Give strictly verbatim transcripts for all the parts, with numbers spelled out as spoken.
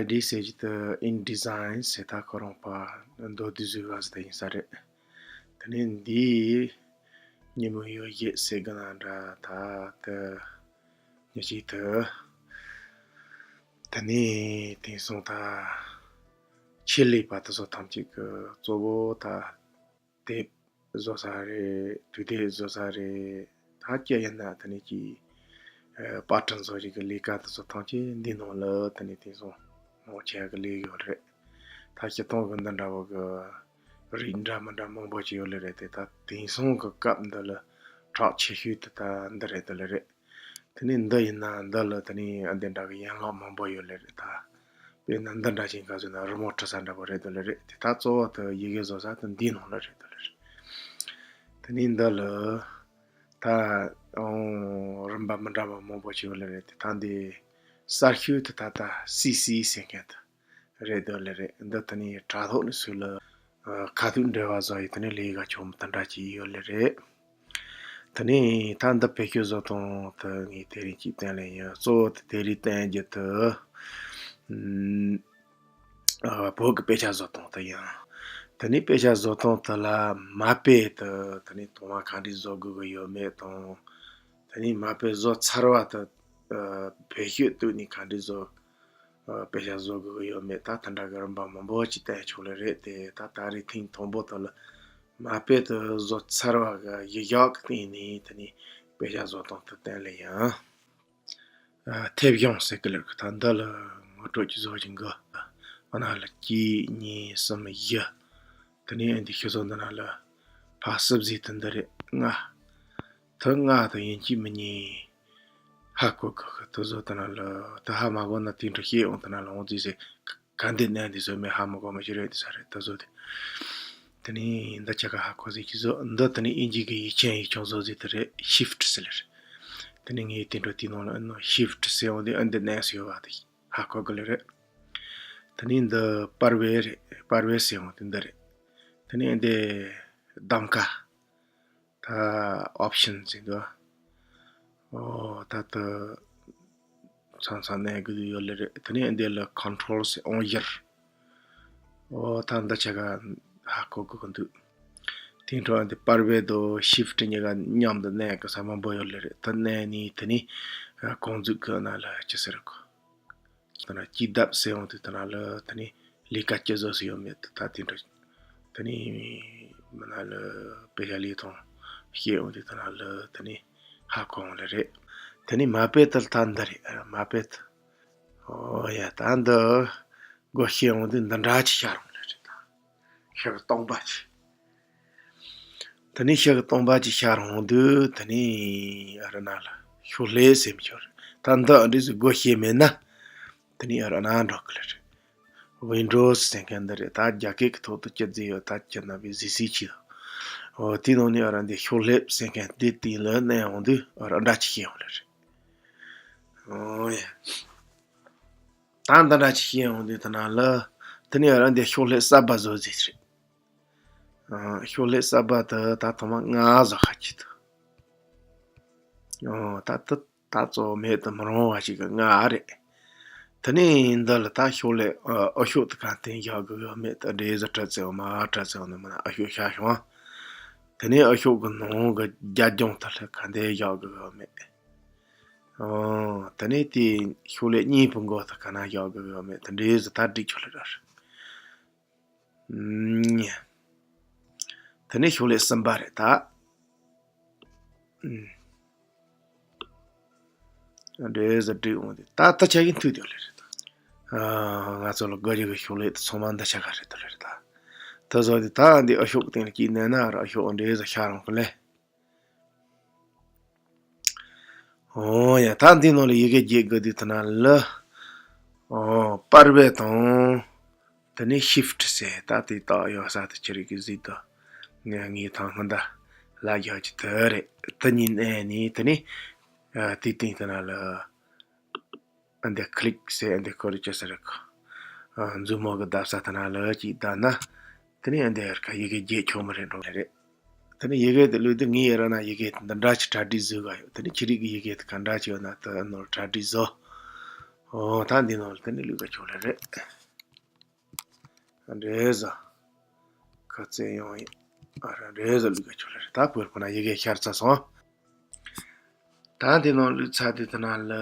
ཨེ་ཌི་ཟེར་གྱི་དེ་InDesign ཟེར། ད་ཁོ་རང་པ་མདོར་བསྡུས་བཟོས་པ་ཟེར་དེ་ཡིན་ས་རེད། དེ་ནས་འདིའི་ཉིན་མོ་ཡོད་བཞེས་ཟེར་གི་ན་འདྲ། ད་དེ་ཉི་ཤུ་དེ། དེ་ནས་དེང་སང་ད་ཆེད་ལས་པ་དེ་ཚོ་ཐམས་ཅད་ཀྱི་གཙོ་བོ་ད་དེབ་བཟོ་ས་རེད། དུས་དེབ་བཟོ་ས་རེད། ད་སྐྱེ་ཡིན་ན་དེ་ནས་ཀྱི་ཨ་པར་སྐྲུན་བཟོ་རྒྱུ་གི་ལས་ཀ་དེ་ཚོ་ཐམས་ཅད་འདི་ནང་ལ་དེ་ནས་དེང་སང་མང་ཆེ་གི་ལས་ཡོད་རེད། ད་སྤྱིར་བཏང་གི་འདི་འདྲ་བོ་གི་རིགས་འདྲ་མི་འདྲ་མང་པོ་ཅིག་ཡོད་ལེ་རེད་དེ། ད་དེང་སང་གི་སྐབས་འདི་ལ་གྲགས་ཆེ་ཤོས་དེ་ད་འདི་རེད་དེ་ལེ་རེད། དེ་ནས་འདི་ཡིན་ན་འདི་ལ་དེ་ནས་ཨ་འདི་འདྲ་གི་ཡན་ལག་མང་པོ་ཡོད་ལེ་རེད་ད། དཔེར་ན་འདི་འདྲ་ཅིག་ག་ཟེར་ན་རི་མོ་འབྲི་ས་འདྲ་པོ་རེད་དེ་ལེ་རེད་དེ། ད་གཙོ་བོ་དེ་ཡི་གེ་བཟོ་ས་དེ་འདིའི་ནང་ལ་རེད་དེ་ལེ་རེད། དེ་ནས་འདི་ལ་ད་ཨང་རིམ་པ་མི་འདྲ་བ་མང་པོ་ཅིག་ཡོད་ལེ་རེད་དེ། ད་འདི་གསར་ཤོས་དེ་ད་ད་སི་སི་ཟེར་མཁན་དེ་རེད་དེ་ལེ་རེད། འདི་དེ་ནས་དྲ་ཐོག་ནས་སུ་ལ་ཨ་ཁ་ཐུག་འབྲེལ་བ་བཟོ་ཡི་དེ་ནས་ལས་ཀ་ཆུང་མོ་དེ་འདྲ་ཅིག་ཡོད་ལེ་རེད། དེ་ནས་ད་འདི་བེད་སྤྱོད་བཟོ་སྟངས་དེ་ངས་དེ་རིང་ཅིག་བསྟན་ལེ་ཡིན། གཙོ་བོ་དེ་དེ་རིང་བསྟན་རྒྱུ་དེ་ཨ་བོད་ཀྱི་དཔེ་ཆ་བཟོ་སྟངས་དེ་ཡིན། དེ་ནས་དཔེ་ཆ་བཟོ་སྟངས་དེ་ལ་མ་དཔེ་དེ་དེ་ནས་དང་བ་ག་འདྲས་བཟོ་དགོས་ཀྱི་ཡོད་མེད་དང་། དེ་ནས་མ་དཔེ་བཟོ་ཚར་བ་དེ་ཨ་བེད་སྤྱོད་བཏང་ནས་ག་འདྲས་བཟོ། ཨ་དཔེ་ཆ་བཟོ་དགོས་ཀྱི་ཡོད་མེད་ད་དེ་འདྲ་གི་རིམ་པ་མང་པོ་ཅིག་བསྟན་ཆོག་ལེ་རེད་དེ། ད་ད་རེས་ཐེངས་དང་པོ་དེ་ལ་མ་དཔེ་དེ་བཟོ་ཚར་བ་གི་གཞི་བཞག་གི་སྟེང་ནས་དེ་ནས་དཔེ་ཆ་བཟོ་སྟངས་དེ་བསྟན་ལེ་ཡིན། ཨ་མཐེབ་གཞོང་ཟེར་གི་ལེ་རེད། ད་འདི་ལ་ངོ་སྤྲོད་ཅིག་བཟོ་བཞིན་གི། ཨ་ན་ལ་གཅིག་གཉིས་གསུམ་བཞི། དེ་ནས་འདི་ཤི་ཚོ་འདི་ན་ལ་ཕ་སུབ་ཟིག་དེ་འདི་རེད། ལྔ། དེ་ལྔ་དེ་ཡིན་གཅིག་མིན་གཉིས་ཧ་གོ་གི་གི། དེ་བཟོ་དེ་ན་ལ་དེ་ཧ་མ་གོ་ན་དེ་འདྲ་བཤད་འོང་དེ་ན་ལ་འོང་ཙི་ཟེར། ག་འདི་ནས་འདི་བཟོ་མེད་ཧ་མ་གོ་མ་ཤི་རེད་དེ་ས་རེད་དེ་བཟོ་དེ། དེ་ནས་འདི་ཆ་ག་ཧ་གོ་ཟིག་གི་བཟོ། འདི་དེ་ནས་ཨིན་ཇི་གི་ཡིག་ཆེན་ཡིག་ཆུང་བཟོ་ཟིག་དེ་རེད། ཤིབ་ཊི་ཟེར་ལེ་རེད། དེ་ནས་ངས་དེ་འདྲ་དེ་ནང་ལ་ཨ་ནི་ཤིབ་ཊི་ཟེར་འོང་དེ་ཨ་འདི་ནས་ཡོད་པ་དེ་ཧ་གོ་གི་ལེ་རེད། དེ་ནས་འདི་པར་བེ་རེད། པར་བེ་ཟེར་འོང་དེ་འདི་རེད། དེ་ནས་འདི་གདམ་ཀ་ད་ཨོབ་ཤན་ཟེར་འདུག་ཨོ་ད་ད་ཚང་ཚང་ནས་དགོས་ཡོད་ལེ་རེད། དེ་ནས་འདི་ལ་ཁོན་ཊོལ་ཟེར་འོང་ཡར། ཨོ་ད་འདི་ཆ་ག་ཧ་གོ་དགོས་ཀྱི་འདུག་དེ་འཕྲོ་འདི་པར་བེ་དང་ཤིབ་ཊི་གཉིས་ཀ་མཉམ་དུ་གནས་དགོས་ས་མང་པོ་ཡོད་ལེ་རེད། ད་གནས་ནས་དེ་ནས་ཁོང་ཚོས་གི་ན་ལ་ཅི་ཟེར་གོ། དེ་ན་སྐྱིད་ལྡབ་ཟེར་འོང་དུས་དེ་ན་ལ་དེ་ནས་ལས་ཀ་སྐྱིད་བཟོ་ཟེར་ཡོད་མེད་དུ་ད་དེ་འདྲ། དེ་ནས་མི་ན་ལ་དཔེ་ཆ་ལས་ཐོང་བཤད་འོང་དུས་དེ་ན་ལ་དེ་ནས་ཧ་གོ་འོང་ལེ་རེད། དེ་ནས་མ་དཔེ་དེ་ད་འདི་རེད། མ་དཔེ་དེ། ཨོ་ཡ་ད་འདི་སྒོ་ཕྱེ་འོང་དུས་འདི་འདྲ་ཅིག་ཤར་འོང་ལེ་རེད། ད་ཤར་གི་སྟོང་པ་ཅིག་དེ་ནས་ཤར་གི་སྟོང་པ་ཅིག་ཤར་འོང་དུས་དེ་ནས་ཨ་རི་ན་ལ་ཤོག་ལྷེབ་ཟེར་མི་ཤོར་རེད། ད་འདི་ཨ་འདྲས་སུ་སྒོ་ཕྱེ་མེད་ན་དེ་ནས་ཨ་རི་ན་འགྲོ་གི་ལེ་རེད། ཝིན་ཌོ་སི་ཟེར་མཁན་འདི་རེད། ད་རྒྱ་སྐད་ཀྱི་ཐོག་ཏུ་སྐྱིད་རྫས་ཡོད་ད་ཁྱེད་རྣམ་པས་གཟིགས་གཟིགས་ཀྱི་འོ་དེའི་ནང་ནས་ཨ་རི་འདི་ཤོག་ལྷེབ་ཟེར་མཁན་འདི་དེ་ལ་མནན་འོང་དུས་ཨ་རི་འདྲ་ཅིག་ཤེས་འོང་ལེ་རེད། ཨོ་ཡ། ད་འདི་འདྲ་ཅིག་ཤེས་འོང་དུས་དེ་ན་ལ་དེ་ནས་ཨ་རི་འདི་ཤོག་ལྷེབ་གསར་པ་བཟོ་རྩིས་རེད། ཨ་ཤོག་ལྷེབ་གསར་པ་དེ་ད་ཐོག་མ་ང་བཟོ་ཁ་ཅིག་ཏུ། ཨོ་ད་ད་ད་གཙོ་བོ་མེད་དུ་མི་རུང་བ་ཞིག་གི་ང་རེད། དེ་ནས་འདི་ལ་ད་ཤོག་ལྷེབ་ཨ་ཨ་ཤོག་དེ་ག་སྟེང་བཞག་དགོས་ཡོད་མེད་དུ་འདྲེ་བཟོ་སྤྲད་ཚེ་འོ་མ་སྤྲད་ཚེ་འོ་ནི་མ་ན་ཨ་ཤོག་ཤར་བྱུང་། དེ་ནས་ཨ་ཤོག་གི་ནང་གི་རྒྱབ་ལྗོངས་དེ་ལ་ག་འདྲས་བཞག་དགོས་ཡོད་མེད། ཨོ་དེ་ནས་དེ་ཤོག་ལྷེབ་གཉིས་པོ་མགོ་དེ་ག་ན་བཞག་དགོས་ཡོད་མེད་དུ་འདྲེ་བཟོ་ད་སྒྲིག་ཆོག་ལེ་རེད། ཨུམ། དེ་ནས་ཤོག་ལྷེབ་གསུམ་པ་རེད་ད། ཨུམ། འདྲེ་བཟོ་སྒྲིག་འོང་དེ་ད་ད་ཆ་གི་མཐུད་དེ་ལེ་རེད་ད། ཨ་ང་ཚོ་ལ་དགོས་རྒྱུ་གི་ཤོག་ལྷེབ་དེ་ཚང་མ་འདི་ཆ་ག་རེད་དོ་ལེ་རེད་ད། ད་བཟོ་དེ་ད་འདི་ཨ་ཤོག་གི་སྟེང་ལ་སྐྱིད་གནས་ན་ར་ཨ་ཤོག་འདྲེ་བཟོ་ཤར་འོང་གི་ལེ། ཨོ་ཡ་ད་འདི་ནང་ལ་ཡི་གེ་བརྒྱད་དགོས་དུས་ད་ན་ལ། ཨོ་པར་བེ་དང་། དེ་ནས་ཤིབ་ཊི་ཟེར་ད་དེ་དག་ཡོད་ས་དེ་ཅི་རིགས་ཀྱི་གཟིགས་དོ། ངས་ངའི་ཐང་སྔོན་ད་ལ་རྒྱག་གི་དེ་རེད། དེ་གཉིས་མནན་ནས་དེ་ནས་ཨ་དེ་སྟེང་དེ་ན་ལ་ཨ་འདི་ཁི་ལིག་ཟེར་ཨ་འདི་ཁོ་རེ་ཅི་ཟེར་ག་ཨ་མཛུབ་མོ་གི་བརྡབ་ས་དེ་ན་ལ་ཅིག་བརྡབ་ན་དེ་ནས་ཨ་འདི་ཡར་ཁ་ཡི་གེ་བརྒྱད་ཆུང་མ་རེ་འགྲོ་ལེ་རེད། དེ་ནས་ཡི་གེ་དེ་བླུགས་དུས་ངའི་ཡི་ར་ན་ཡི་གེ་དེ་འདི་འདྲ་ཅིག་གྲ་སྒྲིག་བཟོས་ག་ཡོད། དེ་ནས་ཁྱེད་རིགས་ཀྱི་ཡི་གེ་དེ་ག་འདྲ་ཅིག་ཡོད་ན་དེ་ནོར་གྲ་སྒྲིག་བཟོ། ཨོ་ད་འདི་ནང་ལ་དེ་ནི་ལུས་ཀ་ཆོག་ལེ་རེད། འདྲེས་ཟ། ཁ་རྩེ་ཡོང་ཡིན། ཨ་ར་འདྲེས་ཟ་ལུས་ཀ་ཆོག་ལེ་རེད། ད་བོད་པ་ན་ཡི་གེ་ཤར་ཚ་སོང་། ད་འདི་ནང་ལུས་ཚ་དེ་དེ་ན་ལ།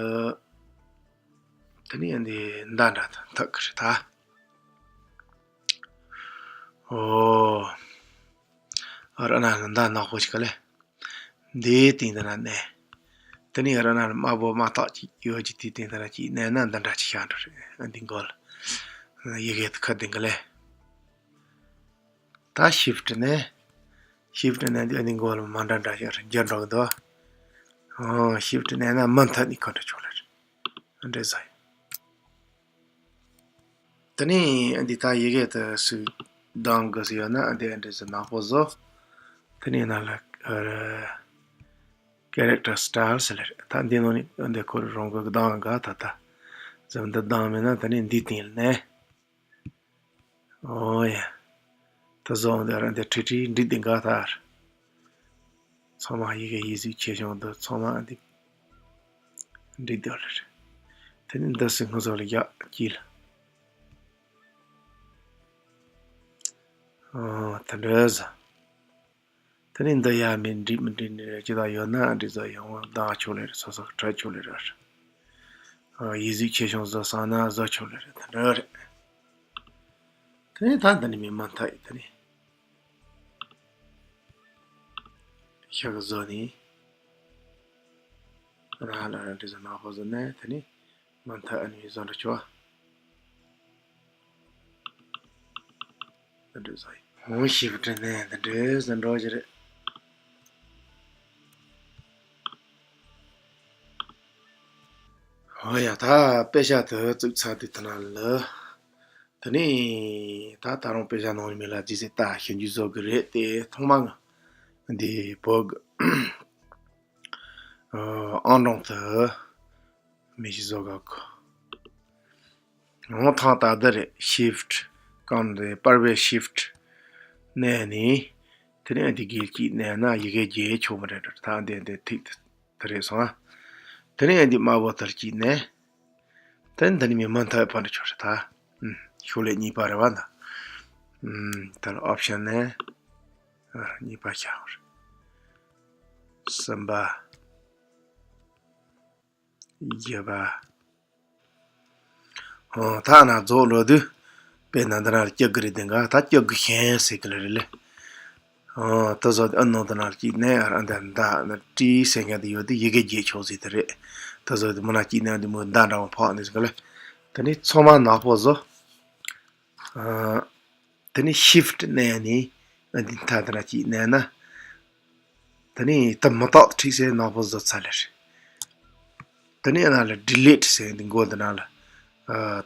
དེ་ནི་འདི་མདའ་འདྲ་དང་ཐག་གི་རེད་ད། ཨོ། ཨ་ར་ན་ལ་མདའ་ནག་པོ་ཞིག་ག་ལེ། འདིའི་སྟེང་དེ་ན་གནས། དེ་ནས་ར་ན་དམར་པོ་དམར་ཐག་ཅིག་ཡོད་ཀྱི་དེའི་སྟེང་དེ་ན་ཅིག་གནས་ན་འདི་འདྲ་ཅིག་ཤར་འགྲོ་རེད། ཨ་འདི་མགོ་ལ། ཡི་གེ་དེ་ཁ་འདི་ག་ལེ། ད་ཤིབ་ཊི་གནས། ཤིབ་ཊི་གནས་འདི་ཨ་འདི་མགོ་ལ་མ་འདྲ་འདྲ་ཤར་རེད། འགྱུར་འགྲོ་གི་འདུག་ཨ་ཤིབ་ཊི་གནས་ན་མུ་མཐུད་ནས་ག་འདྲ་ཆོག་ལེ་རེད། འདྲེས་ཟ་ཡིན། དེ་ནས་འདི་ད་ཡི་གེ་དེ་སུས་གདམ་དགོས་སུ་ཡོད་ན་འདི་འདྲ་ཟེར་ནག་པོ་བཟོ། དེ་ནས་ནང་ལ་ཨ་ར་ཀེ་རེག་ཊར་སི་ཊའིལ་ཟེར་ལེ་རེད། ད་འདི་ནང་ནས་འདི་ཁོ་རང་གི་གདམ་ག་ད་ད་ཟེར་འདི་གདམ་མེད་ན་དེ་ནས་འདི་སྟེང་ལ་གནས། ཨོ་ཡ། ད་བཟོ་འདི་ར་འདི་ཁྲི་ཁྲི་འགྲིག་འདི་ག་ད་ར། ཚང་མ་ཡི་གེ་ཡིག་གཟུགས་ཆེ་ཆུང་འདི་ཚང་མ་འདི་འགྲིག་འདི་ལ་རེད། དེ་ནི་འདི་སུ་སྔོན་བཟོ་ལ་ཡག་གྱིས་ལ། ཨོ་དེ་འདྲ་ཟ། དེ་ནི་འདི་ཡ་མི་འགྲིག་མི་འགྲིག་ནི་རེད། ཅི་ད་ཡོད་ན་འགྲིག་ཟ་ཡོང་བ་འདང་ཆོག་ལེ་རེད། སོ་སོ་གྲ་ཆོག་ལེ་རེད། ཨོ་ཡིག་གཟུགས་ཆེ་ཆུང་བཟོ་བསམ་ན་བཟོ་ཆོག་ལེ་རེད། དེ་འདྲ་རེད། དེ་ནི་ད་འདི་ནི་མི་མ་མཐའ་ཡིན་དེ་ནི། ཤག་བཟོ་ནི། རང་ལ་རང་འདྲི་ཟ་ནག་པོ་བཟོ་ནས་དེ་ནི་མ་མཐའ་ཨ་ནི་བཟོ་འདྲ་ཆོག་འདི་འདྲ་བཟོ་ཡིན། ཧོང་ཤིབ་ཊི་གནས་འདི་འདྲ་བཟོ་འགྲོ་གི་རེད། ཧོ་ཡ་ད་དཔེ་ཆ་དེ་བཙུགས་ཚར་དུས་དེ་ན་ལ། དེ་ནས་ད་ད་རུང་དཔེ་ཆ་ནང་མི་ལ་རྗེས་སུ་ད་ཞིབ་འཇུག་བཟོ་གི་རེད་དེ་ཐོག་མ་ང་འདི་བོད་གི་ཨང་གྲངས་དེ་མི་ཞིག་བཟོ་ག་གོ། ངོ་ཐང་ད་འདི་རེད། ཤིབ་ཊི་གང་རེད། པར་བའི་ཤིབ་ཊི་གནས་ནི། དེ་ནས་འདི་གིལ་གྱིས་གནས་ན་ཡི་གེ་རྒྱས་ཆོག་མི་རེད་འགྲོ། ད་འདི་འདི་ཐིག་དེ་རེད་སོང་ཨ། དེ་ནས་འདི་དམར་པོ་དར་གྱིས་གནས། དེ་ནས་འདི་ནི་མི་མ་མཐའ་ཕ་འདྲ་ཆོག་རེད་ད། ཤོག་ལྷེ་གཉིས་པ་རེད་བ་ད། ད་ལ་ཨོབ་ཤན་ནས་གཉིས་པ་བྱ་བར། གསུམ་པ། བརྒྱད་པ། ཨོ་ཐ་ན་རྫོགས་ལོ་དུས། དཔེར་ན་འདི་ན་ལ་སྐྱག་གི་རེད་དེ་འགའ་ད་སྐྱག་གི་ཤན་ཟེར་གི་ལ་རེད་ལེ། ཨོ་ད་བཟོ་དེ་ཨ་ནོ་དེ་ན་ལ་སྐྱིད་ནས་ཨ་འདི་འདའ་ན་ཏྲི་ཟེར་མཁན་དེ་ཡོད་དེ་ཡི་གེ་རྒྱས་ཆོག་ཟེར་དེ་རེད། ད་བཟོ་དེ་མི་ན་སྐྱིད་ནས་འདི་མོ་འདའ་འདྲ་བ་ཕོག་ནས་ཟེར་གི་ལེ། དེ་ནི་ཚང་མ་ནག་པོ་བཟོ། ཨ། དེ་ནས་ཤིབ་ཊི་གནས་ནས་འདི་མཐའ་དེ་ན་ཅིག་གནས་ན། དེ་ནས་ད་མི་རྟག་ཁྲིགས་སེ་ནག་པོ་བཟོ་ཚར་ལེ་རེད། དེ་ནས་ཡང་ན་ལ་ཌི་ལིཊ་ཟེར་འདི་མགོ་འདི་ན་ལ་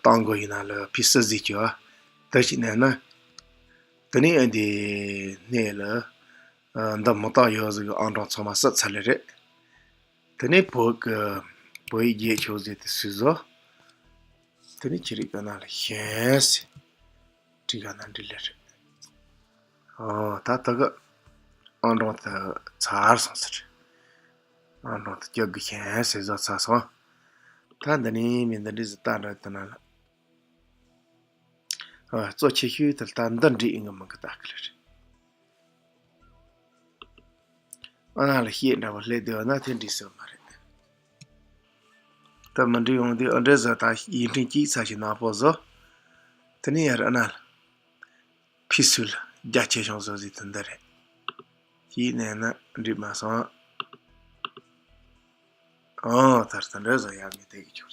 བཏང་དགོས་ཡིན་ན་ལ་ཕི་སི་ཟིག་གྱོ་ཨ། དེ་ཅིག་གནས་ན། དེ་ནས་འདི་གནས་ལ་འདི་མི་རྟག་ཡོད་ཟིག་ཨང་གྲངས་ཚང་མ་བསུབ་ཚར་ལེ་རེད། དེ་ནས་བོད་ཀྱི་བོད་ཡིག་རྒྱས་ཆོག་ཟེར་དེ་སུས་བཟོ། དེ་ནས་ཅི་རིགས་ག་ན་ལ་ཤན་ཟེར། ཅི་ག་ན་འདྲི་ལེ་རེད། ཨོ་ད་ད་གི་ཨང་གྲངས་དེ་ཚར་སོང་ཟེར། ཨང་གྲངས་དེ་སྐྱག་གི་ཤན་ཟེར་བཟོ་ཚར་སོང་། ད་འདི་ནས་མི་འདི་འདྲི་ཟེར་ལྟ་འདྲ་དེ་ན་ལ། ཨ་གཙོ་ཆེ་ཤོས་དེ་ལྟ་འདི་འདྲི་ཨིན་གི་མིན་གི་ལྟ་གི་ལེ་རེད། ཨ་ན་ལ་ཤེས་འདྲ་བ་སླེབས་བསྡད་ན་དེ་འགྲིག་ས་མ་རེད། ད་མི་འགྲིག་ཡོང་དུས་ཨ་འདྲ་ཟ་ད་ཡིག་ཕྲེང་གཅིག་ཚ་ཞིག་ནག་པོ་བཟོ། དེ་ནས་ཡར་ཨ་ན་ལ་ཕི་སུ་ལ་རྒྱ་ཆེ་ཆུང་བཟོ་ཟིག་དེ་འདི་རེད། ཅིག་ནས་ན་འགྲིག་མ་སོང་། ཨང་ཐར་ཐར་འདྲ་བཟོ་ཡག་ངེས་དེ་གི་ཆོག་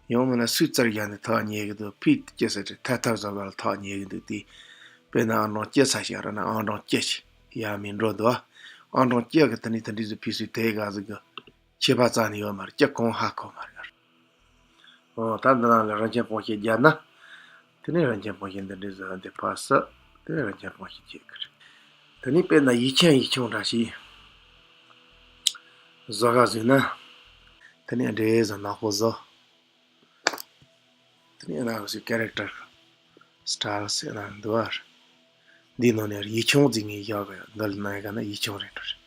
ཡང་མིན་ན་སུས་ཙར་ཡག་ནི་ཐག་ཉེ་གི་འདུག་ཕིད་ཅེས་ཟེར་ཏེ་ཐར་ཐར་བཟོ་ག་ལ་ཐག་ཉེ་གི་འདུག་དེ་དཔེར་ན་ཨང་གྲངས་ཅི་ཚ་ཞིག་ར་ན་ཨང་གྲངས་ཅི་ཞིག་ཡག་མིན་འགྲོ་འདུག་ཨང་གྲངས་ཅི་གི་དེ་ནི་དེ་འདྲི་ཟིག་ཕི་སུས་དེ་ག་ཟིག་གི་ཁྱད་པར་རྩ་ནས་ཡོད་མ་རེད། ཅི་གང་ཧ་གོ་མ་རེད། ཨོ་ད་འདི་ནང་ལ་རང་བྱན་སྤོང་བྱེད་བརྒྱབ་ན། དེ་ནས་རང་བྱན་སྤོང་བྱེད་འདི་འདྲའི་བཟོ་འདི་ཕར་བསུབ། དེ་ནས་རང་བྱན་སྤོང་བྱེད་བྱེད་ཀྱི་རེད། དེ་ནས་དཔེར་ན་ཡིག་ཆེན་ཡིག་ཆུང་འདྲ་ཞིག་བཟོ་ག་བཟོས་ན། དེ་ནས་འདྲའི་བཟོ་ནག་པོ་བཟོ། དེ་ནས་ན་བཟོས་ཀེ་རེག་ཊར་སི་ཊའིལ་ཟེར་ན་འདུག་ཨ། འདིའི་ནང་ནས་ཡིག་ཆུང་ཟིག་ངས་བཞག་གི་ཡོད། འདི་ལ་ན་ཡ་ག་ན་ཡིག་ཆུང་རེད་འགྲོ་རེད།